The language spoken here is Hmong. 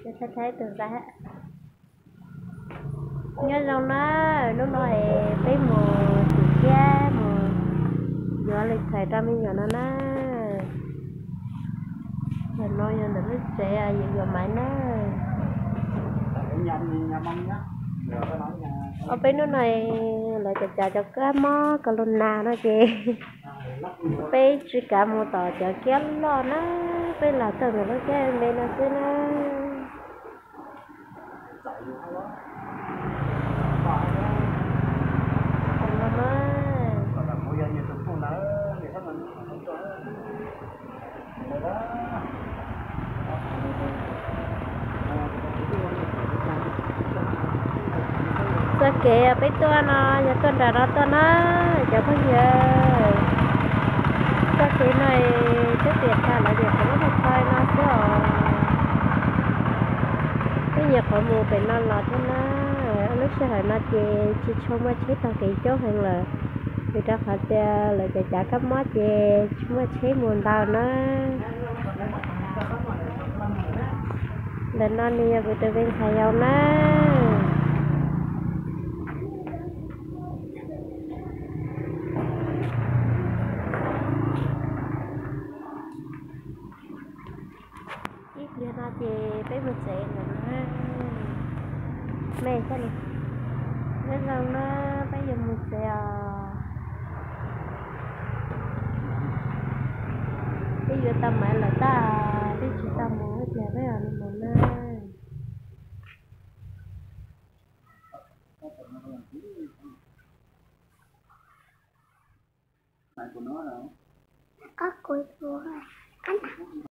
Thaij thaij tus ntxhais. Nyob zoo na, hnub no es peb mus tim thiab mus yuav lwm txhais rau me nyuam no na. Tam no yog ntawm lub tsev yuav yuav Maiv na. Ob peb hnub no lawv cov cas cov kab mob corona no ces peb tsis kav mus tom cov kiab loj na, peb los tawm ntawm lub kiab npe no xwb na. Txoj kev peb tuaj no yog tuaj nram no tuaj na cov phooj ywg. Txoj kev no twb tiam tas lawv tias kom lub qhov no xwb os. Peb nyuam qhuav mus pem no los thiab na. Lub sij hawm no ces tsis tshua muaj tsheb taug kev coob heev lawm, vim rau qhov tias lawv cov cas kab mob ces tsis muaj tsheb mus ntau na. Ntawm no nws yog kuv tus me ntxhais yau na. Ib pliag no ces peb mus tsev lawm na. Me thiaj li, nyob zoo na, peb yuav mus tsev os. Peb yuav tau Maiv lawm tag, peb tsis tau mus ib pliag peb mam li mus na.